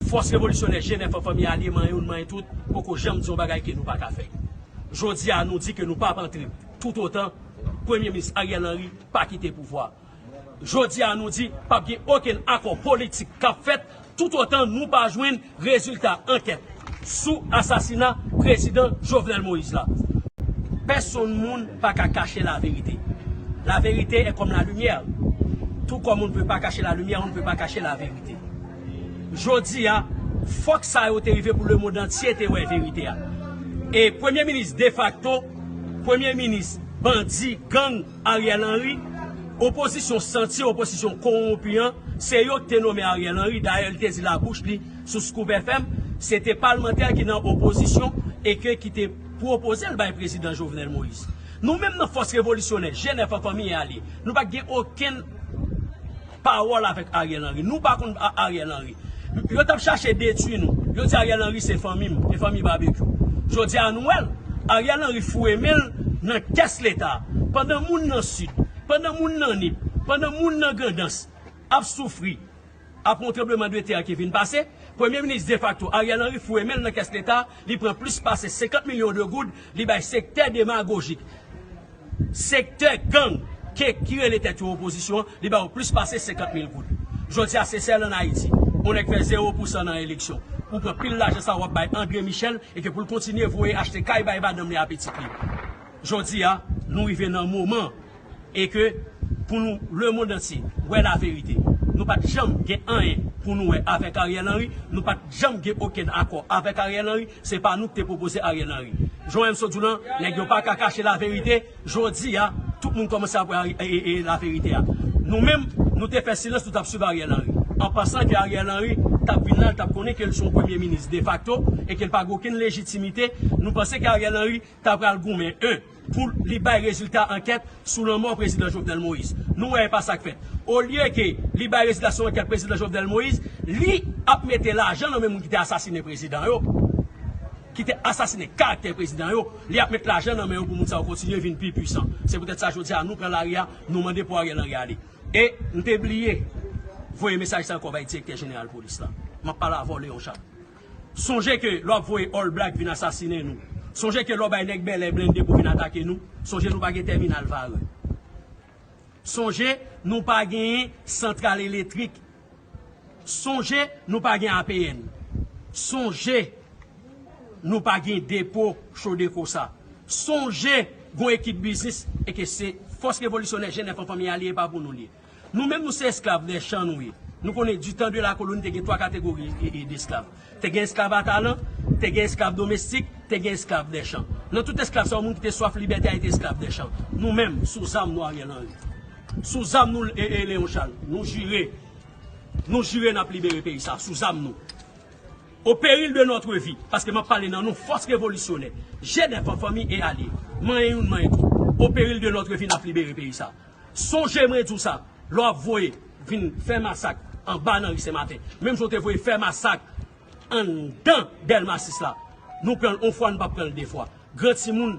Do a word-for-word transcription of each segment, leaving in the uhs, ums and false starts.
Fòs Revolisyonè G nèf an Fanmi Alye, manyen youn, manyen tout, poko janm di yon bagay ke nou pa ka fè. Jodi a, nou di ke nou p ap antre toutotan Premye Minis Ariel Henry pa kite pouvwa. Jodi a, nou di p ap gen okenn akò politik k ap fèt toutotan nou pa jwenn rezilta ankèt sou asasina Prezidan Jovenel Moïse la. Pèsonn moun pa ka kache laverite. La vérité est comme la lumière. Tout comme on ne peut pas cacher la lumière, on ne peut pas cacher la vérité. Jodi a, fòk sa yo te rive pou lemonn antye te wè verite a. E premye minis defakto, premye minis bandi, gang, Ariel Henry, opozisyon santi, opozisyon kowonpi an, se yo ki te nonmen Ariel Henry. Dayè, li te di labouch li sou Scoop F M, se te palmantè ki nan opozisyon e ke ki te pwopoze l bay Prezidan Jovenel Moïse. Nou menm nan Fòs Revolisyonè, G nèf an Fanmi Alye, nou pa t gen okenn pawòl avèk Ariel Henry. Nou pa konn A-, Ariel Henry. Yo t ap chache detwi nou. Yo di Ariel Henry se fanmi m, e fanmi Babekyou. Jodi a nou wè l. Ariel Henry foure men l nan kès Leta. Pandan moun nan Sid, pandan moun nan Nip, pandan moun nan Grandans ap soufri, apre yon tranblemanntè ki vin pase, premye minis defakto Ariel Henry foure men l nan kès Leta, li pran plis pase senkant milyon de goud, li bay sektè demagojik, sektè gang ke, ki rele tèt yo opozisyon an, li ba yo plis pase senkant mil goud. Jodi a, se sèl ann Ayiti, yon nèg fè zewo pousan nan eleksyon. Ou pran pil lajan sa w ap bay André Michel e ke pou l kontinye voye achte kay bay madanm li a pitit li. Jodi a, nou rive nan moman e ke pou nou, lemonn antye wè laverite. Nou pa t janm gen anyen pou nou wè avèk Ariel Henry, nou pa t janm gen okenn akò avèk Ariel Henry, se pa nou ki te pwopoze Ariel Henry. Jan M. Sot di w lan, nèg yo pa ka kache laverite, jodi a, tout moun kòmanse ap wè e, e, e, laverite a. Nou menm, nou te fè silans, nou t ap swiv Ariel Henry. An pansan ke Ariel Henry t ap vin la, l t ap konnen ke l se yon premye minis defakto e ke l pa gen okenn lejitimite, nou panse ke Ariel Henry ta pral goumen, en, pou li bay rezilta ankèt sou lanmò Prezidan Jovenel Moïse. Nou wè e pa sa k fèt. Olye ke li bay rezilta sou ankèt Prezidan Jovenel Moïse, li ap mete lajan nan men moun ki te asasinen prezidan yo, ki te asasinen karaktè prezidan yo, li ap met lajan nan men yo pou moun sa yo kontinye vin pi pwisan. Se poutèt sa jodi a nou pran lari a, nou mande pou Ariel Henry ale. E m te bliye voye mesaj sa ankò bay direktè jeneral polis la. M ap pale avè w, Léon Charles. Sonje ke lè w ap voye All Black vin asasinen nou, sonje ke lè w bay nèg bèlè blende pou vin atake nou, sonje nou pa gen tèminal Varreux. Sonje nou pa genyen santral elektrik. Sonje nou pa gen A P N. Sonje nou pa gen depo Chodeco sa. Sonje gon ekip biznis e ke se Fòs Revolisyonè G nèf an Fanmi Alye, e pa pou nou li ye. Nou menm, nou se esklav dè chan nou ye. Nou konnen du temps de la colonie te gen twa kategori e, e, desklav. Te gen esklav a talan, te gen esklav domestik, te gen esklav dè chan. Nan tout esklav sa yo, moun ki te swaf libète a te esklav dè chan. Nou menm, sou zam nou Ariel Henry. Sou zam nou e, e, Léon Charles. Nou jire. Nou jire n ap libere peyi sa, sou zam nou. Au péril de notre vie, paske m ap pale nan non Fòs Revolisyonè G nèf an Fanmi e Alye. Manyen youn, manyen tout. Au péril de notre vie, n ap libere peyi sa. Sonje mwen di w sa, lè w ap voye vin fè masak anba nan ri Senmaten, menm jan w te voye fè masak anndan Dèlma sis la, nou pran l yon fwa, nou p ap pran l de fwa. Gran timoun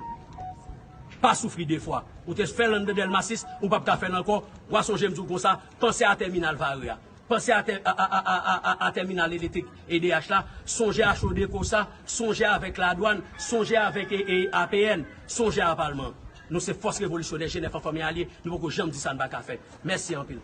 pa soufri de fwa. Ou te fè l anndan Dèlma sis, ou p ap ka fè l ankò. W a sonje m di w konsa, panse a tèminal Varreux a. Panse a tè-, a, a tèminal elektrik E D H la, sonje a Chodeco sa, sonje avèk ladwann, sonje avèk e, e, A P N, sonje a palman. Nou se Fòs Revolisyonè G nèf an Fanmi Alye, nou poko janm di sa n pa ka fè. Mèsi anpil.